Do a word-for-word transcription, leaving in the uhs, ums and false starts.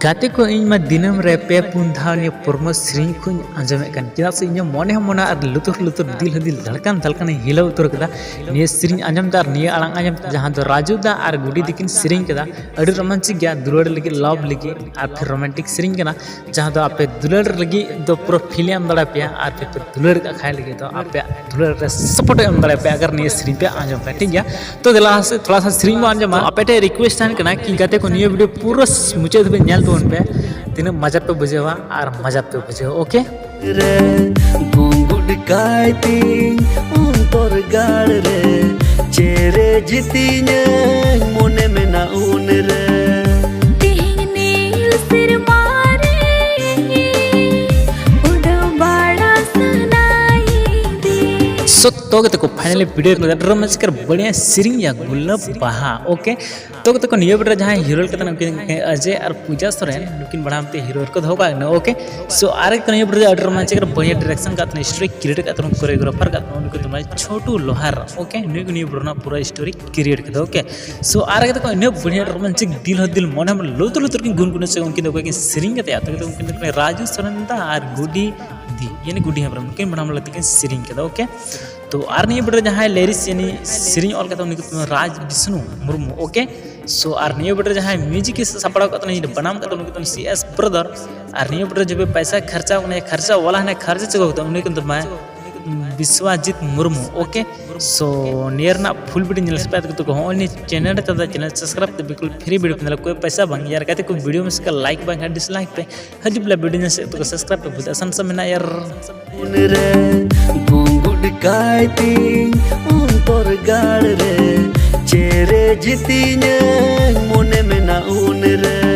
ᱜᱟᱛᱮ ᱠᱚ, ᱤᱧ ᱢᱟ ᱫᱤᱱᱟᱹᱢ ᱨᱮ ᱯᱮ ᱯᱩᱱ ᱫᱷᱟᱣ ᱱᱤᱭᱟᱹ ᱯᱨᱚᱢᱳ ᱥᱮᱨᱮᱧ ᱠᱚᱧ ᱟᱸᱡᱚᱢᱮᱫ ᱠᱟᱱ, ᱪᱮᱫᱟᱜ ᱥᱮ ᱤᱧᱟᱹᱜ ᱢᱚᱱᱮ ᱦᱚᱸ ᱢᱚᱱᱮ ᱟᱨ ᱞᱩᱛᱩᱨ ᱞᱩᱛᱩᱨ, ᱫᱤᱞ ᱦᱚᱸ ᱫᱤᱞ, ᱫᱷᱟᱲᱠᱟᱱ ᱫᱷᱟᱲᱠᱟᱱᱤᱧ ᱦᱤᱞᱟᱹᱣ ᱩᱛᱟᱹᱨ ᱠᱮᱫᱟ ᱱᱤᱭᱟᱹ ᱥᱮᱨᱮᱧ ᱟᱸᱡᱚᱢ ᱛᱮ ᱟᱨ ᱱᱤᱭᱟᱹ ᱟᱲᱟᱝ ᱟᱸᱡᱚᱢ ᱛᱮ, ᱡᱟᱦᱟᱸ ᱫᱚ ᱨᱟᱡᱩ ᱫᱟ ᱟᱨ ᱜᱩᱰᱤ ᱛᱤᱠᱤᱱ ᱥᱮᱨᱮᱧ ᱠᱮᱫᱟ᱾ ᱟᱹᱰᱤ ᱨᱳᱢᱟᱱᱪᱤᱠ ᱜᱮᱭᱟ, ᱫᱩᱞᱟᱹᱲ ᱞᱟᱹᱜᱤᱫ, ᱞᱟᱵᱷ ᱞᱟᱹᱜᱤᱫ ᱟᱨ ᱯᱷᱤᱨ ᱨᱳᱢᱟᱱᱴᱤᱠ ᱥᱮᱨᱮᱧ ᱠᱟᱱᱟ, ᱡᱟᱦᱟᱸ ᱫᱚ ᱟᱯᱮ ᱫᱩᱞᱟᱹᱲ ᱞᱟᱹᱜᱤᱫ ᱫᱚ ᱯᱩᱨᱟᱹ ᱯᱷᱤᱞ ᱮ ᱮᱢ ᱫᱟᱲᱮᱭᱟᱯᱮᱭᱟ ᱟᱨ ᱯᱷᱤᱨ ᱯᱮ ᱫᱩᱞᱟᱹᱲ ᱠᱟᱜ ᱠᱷᱟᱡ ᱞᱟᱹᱜᱤᱫ ᱫᱚ ᱟᱯᱮᱭᱟᱜ ᱫᱩᱞᱟᱹᱲ ᱨᱮ ᱥᱟᱯᱳᱨᱴ ᱮ ᱮᱢ ᱫᱟᱲᱮᱭᱟᱯᱮᱭᱟ, ᱟᱜᱟᱨ ᱱᱤᱭᱟᱹ ᱥᱮᱨᱮᱧ ᱯᱮ ᱟᱸᱡᱚᱢ ᱠᱷᱟᱡ, ᱴᱷᱤᱠ ᱜᱮᱭᱟ? ᱛᱚ ᱫᱮᱞᱟ ᱥᱮ ᱛᱷᱚᱲᱟ ᱥᱟ ᱥᱮᱨᱮᱧ ᱵᱚᱱ ᱟᱸᱡᱚᱢᱟ᱾ ᱟᱯᱮ ᱴᱷᱮᱱ ᱨᱤᱠᱩᱭᱮᱥᱴ ᱛᱟᱦᱮᱱ ᱠᱟᱱᱟ ᱠᱤ ᱜᱟᱛᱮ ᱠᱚ, ᱱᱤᱭᱟᱹ ᱵᱷᱤᱰᱤᱭᱳ ᱯᱩᱨᱟᱹ ᱢᱩᱪᱟᱹᱫ ᱫᱷᱟᱹᱵᱤᱡ ᱧᱮᱞ ᱛᱟᱵᱚᱱ ᱯᱮ, ᱛᱤᱱᱟᱹᱜ ᱢᱚᱡᱟ ᱯᱮ ᱵᱩᱡᱷᱟᱹᱣᱟ ᱟᱨ ᱢᱚᱡᱟ ᱯᱮ ᱵᱩᱡᱷᱟᱹᱣᱟ, ᱳᱠᱮ? ᱨᱮ ᱜᱩᱸᱜᱩᱴ ᱠᱟᱭ ᱛᱤᱧ ᱚᱱᱛᱚᱨ ᱜᱟᱲ ᱨᱮ, ᱪᱮᱨᱮᱡ ᱛᱤᱧᱟᱹ ᱢᱚᱱᱮ ᱢᱮᱱᱟᱜ ᱩᱱ ᱨᱮ᱾ ᱛᱮᱦᱮᱧ ᱱᱤᱞ ᱥᱮᱨᱢᱟ ᱨᱮ ᱩᱰᱟᱹᱣ ᱵᱟᱲᱟ ᱥᱟᱱᱟᱭᱤᱫᱤᱧ᱾ ᱥᱚᱛᱛᱚ ᱜᱮ ᱛᱟᱠᱚ, ᱯᱷᱟᱭᱱᱟᱞᱤ ᱵᱷᱤᱰᱤᱭᱳ ᱨᱮ ᱟᱹᱰᱤ ᱨᱳᱢᱟᱱᱪᱤᱠ ᱟᱨ ᱵᱟᱹᱲᱤᱭᱟ ᱥᱮᱨᱮᱧ ᱜᱮᱭᱟ ᱜᱩᱞᱟᱹᱵ ᱵᱟᱦᱟ, ᱳᱠᱮ? ᱛᱚ ᱜᱟᱛᱮ ᱠᱚ, ᱱᱤᱭᱟᱹ ᱵᱷᱤᱰᱤᱭᱳ ᱨᱮ ᱡᱟᱦᱟᱸᱭ ᱦᱤᱨᱳ ᱞᱮᱠᱟᱛᱮ ᱢᱮᱱᱟᱜ ᱠᱤᱱᱟ ᱩᱱᱠᱤᱱ ᱚᱡᱚᱭ ᱟᱨ ᱯᱩᱡᱟ ᱥᱚᱨᱮᱱ, ᱱᱩᱠᱤᱱ ᱵᱟᱱᱟᱨ ᱢᱤᱫᱴᱮᱡ ᱦᱤᱨᱳ ᱨᱮᱠᱚ ᱫᱚᱦᱚ ᱠᱟᱜ ᱠᱤᱱᱟ, ᱳᱠᱮ? ᱥᱚ ᱟᱨ ᱜᱟᱛᱮ ᱠᱚ, ᱱᱤᱭᱟᱹ ᱵᱷᱤᱰᱤᱭᱳ ᱨᱮ ᱟᱹᱰᱤ ᱨᱳᱢᱟᱱᱪᱤᱠ ᱟᱨ ᱵᱟᱹᱲᱤᱭᱟ ᱰᱤᱨᱮᱠᱥᱚᱱ ᱠᱟᱜ ᱛᱟᱦᱮᱱᱟ, ᱥᱴᱳᱨᱤ ᱠᱨᱤᱭᱮᱴ ᱠᱟᱜ ᱛᱟᱦᱮᱱᱟ, ᱠᱳᱨᱤᱭᱳᱜᱨᱟᱯᱷᱟᱨ ᱠᱟᱜ ᱛᱟᱦᱮᱱᱟ, ᱩᱱᱤ ᱠᱚ ᱛᱟᱦᱮᱱᱟ ᱪᱷᱳᱴᱩ ᱞᱳᱦᱟᱨ, ᱳᱠᱮ? ᱱᱩᱭ ᱠᱚ ᱱᱤᱭᱟᱹ ᱵᱷᱤᱰᱤᱭᱳ ᱨᱮᱱᱟᱜ ᱯᱩᱨᱟᱹ ᱥᱴᱳᱨᱤ ᱠᱨᱤᱭᱮᱴ ᱠᱟᱫᱟ, ᱳᱠᱮ? ᱥᱚ ᱟᱨ ᱜᱟᱛᱮ ᱠᱚ, ᱤᱱᱟᱹ ᱵᱟᱹᱲᱤᱭᱟ ᱨᱳᱢᱟᱱᱪᱤᱠ ᱫᱤᱞ ᱦᱚᱸ ᱫᱤᱞ ᱢᱚᱱᱮ ᱦᱚᱸ ᱞᱩᱛᱩᱨ ᱞᱩᱛᱩᱨ ᱠᱤᱱ ᱜᱩᱱᱜᱩᱱᱟ ᱥᱮ ᱩᱱᱠᱤᱱ ᱫᱚ ᱚᱠᱚᱭ ᱠᱤᱱ ᱥᱮᱨᱮᱧ ᱠᱟᱛᱮ, ᱟᱛᱳ ᱠᱤᱱ ᱨᱟᱡᱩ ᱥᱚᱨᱮᱱ ᱫᱟ ᱟᱨ ᱜᱩᱰᱤ ᱫᱤ, ᱭᱟᱱᱤ ᱜᱩᱰᱤ ᱦᱮᱢᱵᱨᱚᱢ, ᱱᱩᱠᱤᱱ ᱵᱟᱱᱟᱨ ᱢᱚᱞᱮ ᱛᱟᱹᱠᱤᱱ ᱥᱮᱨᱮᱧ ᱠᱟᱫᱟ, ᱳᱠᱮ? ᱛᱚ ᱟᱨ ᱱᱤᱭᱟᱹ ᱵᱷᱤᱰᱤᱭᱳ ᱨᱮ ᱡᱟᱦᱟᱸᱭ ᱞᱤᱨᱤᱥᱤᱭᱟᱱ ᱥᱮᱨᱮᱧ ᱚᱞ ᱠᱟᱫᱟ ᱩᱱᱤ ᱠᱚ ᱨᱟᱡᱽ ᱵᱤᱥᱱᱩ ᱢᱩᱨᱢᱩ, ᱳᱠᱮ? ᱥᱚ ᱟᱨ ᱱᱤᱭᱟᱹ ᱵᱷᱤᱰᱤᱭᱳ ᱨᱮ ᱡᱟᱦᱟᱸᱭ ᱢᱤᱭᱩᱡᱤᱠ ᱮ ᱥᱟᱯᱲᱟᱣ ᱠᱟᱫ ᱛᱟᱦᱮᱱᱟ, ᱵᱟᱱᱟᱢ ᱠᱟᱫ ᱛᱟᱦᱮᱱᱟ ᱩᱱᱤ ᱠᱚ ᱥᱤ ᱮᱥ ᱵᱨᱟᱫᱟᱨ᱾ ᱟᱨ ᱱᱤᱭᱟᱹ ᱵᱷᱤᱰᱤᱭᱳ ᱨᱮ ᱡᱚᱵᱮ ᱯᱟᱭᱥᱟ ᱠᱷᱟᱨᱪᱟ ᱠᱟᱱᱟ, ᱠᱷᱟᱨᱪᱟ ᱣᱟᱞᱟ ᱦᱟᱱᱮ ᱠᱷᱟᱨᱪᱟ ᱪᱟᱵᱟ ᱠᱟᱫᱟ, ᱩᱱᱤ ᱠᱤᱱᱛᱩ ᱢᱟᱭ ᱵᱤᱥᱣᱟᱡᱤᱛ ᱢᱩᱨᱢᱩ, ᱳᱠᱮ? ᱥᱚ ᱱᱤᱭᱟᱹ ᱨᱮᱱᱟᱜ ᱯᱷᱩᱞ ᱵᱷᱤᱰᱤᱭᱳ ᱧᱮᱞ ᱥᱮ ᱯᱮ, ᱟᱫᱚ ᱠᱚ ᱦᱚᱸᱜᱼᱚᱭ ᱱᱤᱭᱟᱹ ᱪᱮᱱᱮᱞ ᱨᱮ ᱛᱟᱫᱟ ᱪᱮᱱᱮᱞ ᱥᱟᱵᱥᱠᱨᱟᱭᱤᱵ ᱛᱮ ᱵᱤᱞᱠᱩᱞ ᱯᱷᱨᱤ ᱵᱷᱤᱰᱤᱭᱳ ᱯᱮ ᱧᱮᱞᱟ, ᱠᱳᱭ ᱯᱟᱭᱥᱟ ᱵᱟᱝ᱾ ᱭᱟᱨ ᱜᱟᱛᱮ ᱠᱚ, ᱵᱷᱤᱰᱤᱭᱳ ᱢᱮ ᱥᱮ ᱞᱟᱭᱤᱠ ᱵᱟᱝ ᱠᱷᱟᱱ ᱰᱤᱥᱞᱟᱭᱤᱠ ᱯᱮ, ᱦᱤᱡᱩᱜ ᱵᱮᱞᱟ ᱵᱷᱤᱰᱤᱭᱳ ᱧᱮᱞ ᱥᱮ ᱛᱚ ᱥᱟᱵᱥᱠᱨᱟᱭᱤᱵ ᱯᱮ ᱵᱩᱡᱷᱟᱹᱣ ᱟᱥᱟᱱ ᱥᱟᱢ ᱢᱮᱱᱟᱜᱼᱟ ᱭᱟᱨ᱾ ᱩᱱᱨᱮ ᱜᱩᱸᱜᱩᱴ ᱠᱟᱭ ᱛᱤᱧ ᱚᱱᱛᱚᱨ ᱜᱟᱲ ᱨᱮ, ᱪᱮᱨᱮᱡ ᱛᱤᱧᱟᱹ ᱢᱚᱱᱮ ᱢᱮᱱᱟᱜ ᱩᱱᱨᱮ᱾